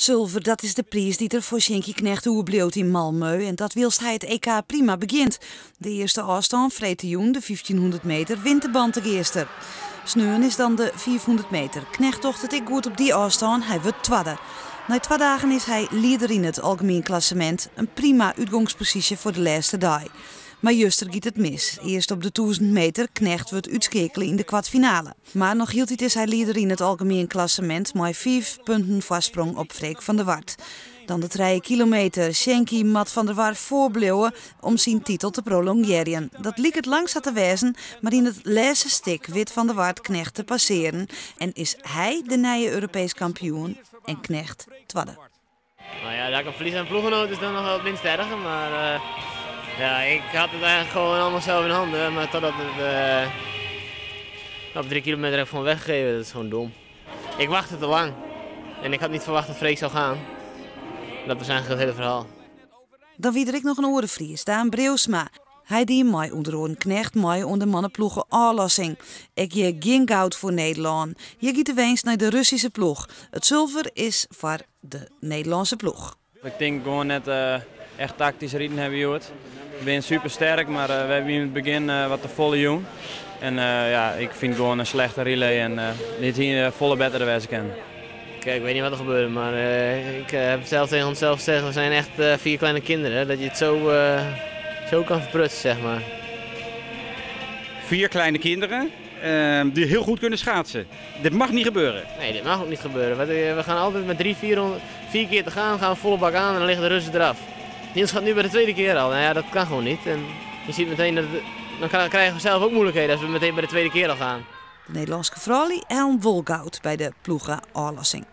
Sulver, dat is de priis dy't der foar Sjinkie Knegt oerbliuwt yn Malmö en dat wylst hy it EK prima begjint. De earste ôfstân freedtejûn, de 1500 meter, wint de Bantegeaster. Sneon is dan de 500 meter. Knegt docht it ek goed op dy ôfstân, hy wurdt twadde. Nei twa dagen is hy lieder yn it algemien klassemint, in prima útgongsposysje foar de lêste dei. Mar juster giet it mis. Earst op de 1000 meter, Knegt wurdt útskeakele yn de kwartfinale. Mar noch hieltyd is hy lieder yn it algemien klassemint mei fiif punten foarsprong op Freek van der Wart. Dan de trije kilometer. Sjinkie moat Van der Wart foarbliuwe om syn titel te prolongearjen. Dat liket lang sa te wêzen, mar yn it lêste stik wit Van der Wart Knegt te passearen en is hy de nije Europeesk kampioen en Knegt twadde. Nou ja, dat ik een verlies aan ploeggenoot is dan nog wel het minst erge. Maar ja, ik had het eigenlijk gewoon allemaal zelf in handen. Maar totdat het op 3 kilometer heb ik gewoon weggegeven, dat is gewoon dom. Ik wachtte te lang. En ik had niet verwacht dat Freek zou gaan. Dat was eigenlijk het hele verhaal. Dan wie der ek noch in oare Fries, Daan Breeuwsma. Hy die mei ûnder oaren Knegt mei oan de manneploege ôflossing. Ek hjir gjin goud foar Nederlân. Hjir giet de winst nei de Russyske ploech. It sulver is foar de Nederlânske ploech. Ik tink gewoan net echt taktysk riden hawwe we hjoed. We binne super sterk, mar we hawwe yn it begjin wat te folle jûn. En ja, ik fyn it gewoan in slechte relay en dit hie folle better wêze kinnen. Kijk, ik weet niet wat er gebeurde, maar ik heb zelf tegen onszelf gezegd, we zijn echt vier kleine kinderen. Dat je het zo kan verprutsen, zeg maar. Vier kleine kinderen die heel goed kunnen schaatsen. Dit mag niet gebeuren. Nee, dit mag ook niet gebeuren. We gaan altijd met drie, vier, vier keer te gaan, gaan we volle bak aan en dan liggen de Russen eraf. Niels gaat nu bij de tweede keer al. Nou ja, dat kan gewoon niet. En je ziet meteen dat, dan krijgen we zelf ook moeilijkheden als we meteen bij de tweede keer al gaan. De Nederlânske froulju hellen wol goud by de ploege-ôflossing.